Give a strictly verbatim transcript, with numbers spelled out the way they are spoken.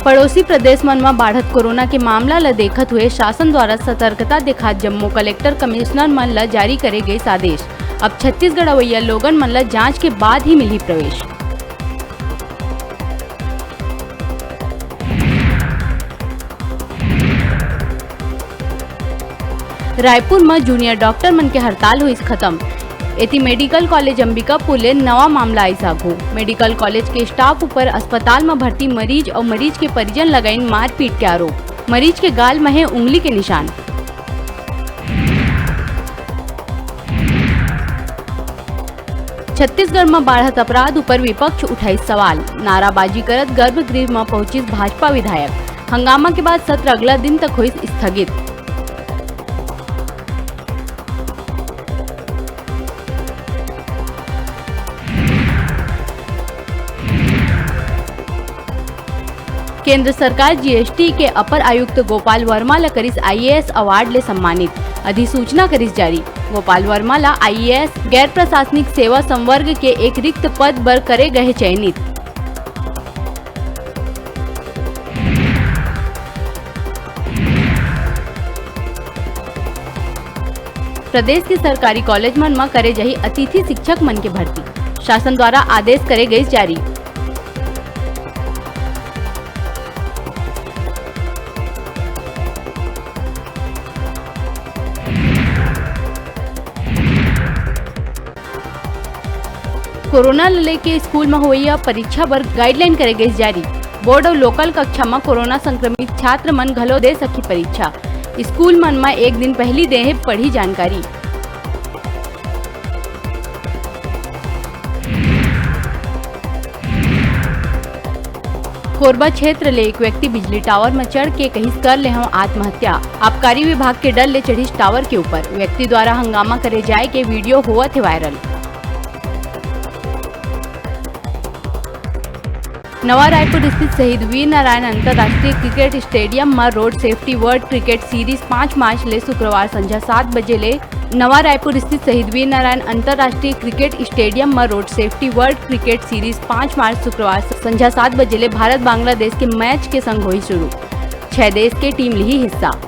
पड़ोसी प्रदेश मन म बाढ़त कोरोना के मामला ल देखत हुए शासन द्वारा सतर्कता देखात जम्मो कलेक्टर, कमिश्नर मन ल जारी करे गइस आदेश। अब छत्तीसगढ़ अवइया लोगन मन ल जांच के बाद ही मिलही प्रवेश। रायपुर म जूनियर डॉक्टर मन के हड़ताल होइस खत्म। एती मेडिकल कॉलेज अंबिकापुर ले नवा मामला आइस आघू। मेडिकल कॉलेज के स्टाफ ऊपर अस्पताल म भर्ती मरीज अउ मरीज के परिजन लगाइन मारपीट के आरोप। मरीज के गाल म हे उंगली के निशान। छत्तीसगढ़ म बाढ़त अपराध ऊपर विपक्ष उठाइस सवाल। नाराबाजी करत गर्भगृह म पहुंचिस भाजपा विधायक। हंगामा के बाद सत्र अगला दिन तक होइस स्थगित। केंद्र सरकार जीएसटी के अपर आयुक्त गोपाल वर्मा ल करिस आईएएस अवार्ड ले सम्मानित, अधिसूचना करिस जारी। गोपाल वर्मा ल आईएएस गैर प्रशासनिक सेवा संवर्ग के एक रिक्त पद बर करे गए चयनित। प्रदेश के सरकारी कॉलेज मन म करे जाही अतिथि शिक्षक मन के भर्ती, शासन द्वारा आदेश करे गइस जारी। कोरोना ल लेके स्कूल म होइया परीक्षा बर गाइडलाइन करे गइस जारी। बोर्ड अउ लोकल कक्षा म कोरोना संक्रमित छात्र मन घलो दे सकही परीक्षा। स्कूल मन म एक दिन पहिली देहे पड़ही जानकारी। कोरबा क्षेत्र ले एक व्यक्ति बिजली टावर म चढ़ के कहिस, "कर ले हंव आत्महत्या।" आबकारी विभाग के डर ले चढ़िस टावर के ऊपर। व्यक्ति द्वारा हंगामा करे जाए के वीडियो होवत हे वायरल। नवा रायपुर स्थित शहीद वीर नारायण अंतर्राष्ट्रीय क्रिकेट स्टेडियम म road safety world cricket series पाँच मार्च ले शुक्रवार संझा सात बजे ले नवा रायपुर स्थित शहीद वीर नारायण अंतर्राष्ट्रीय क्रिकेट स्टेडियम म road safety world cricket series पाँच मार्च शुक्रवार संझा सात बजे ले भारत बांग्लादेश के मैच के संग होही शुरू। छह देश के टीम लिही हिस्सा।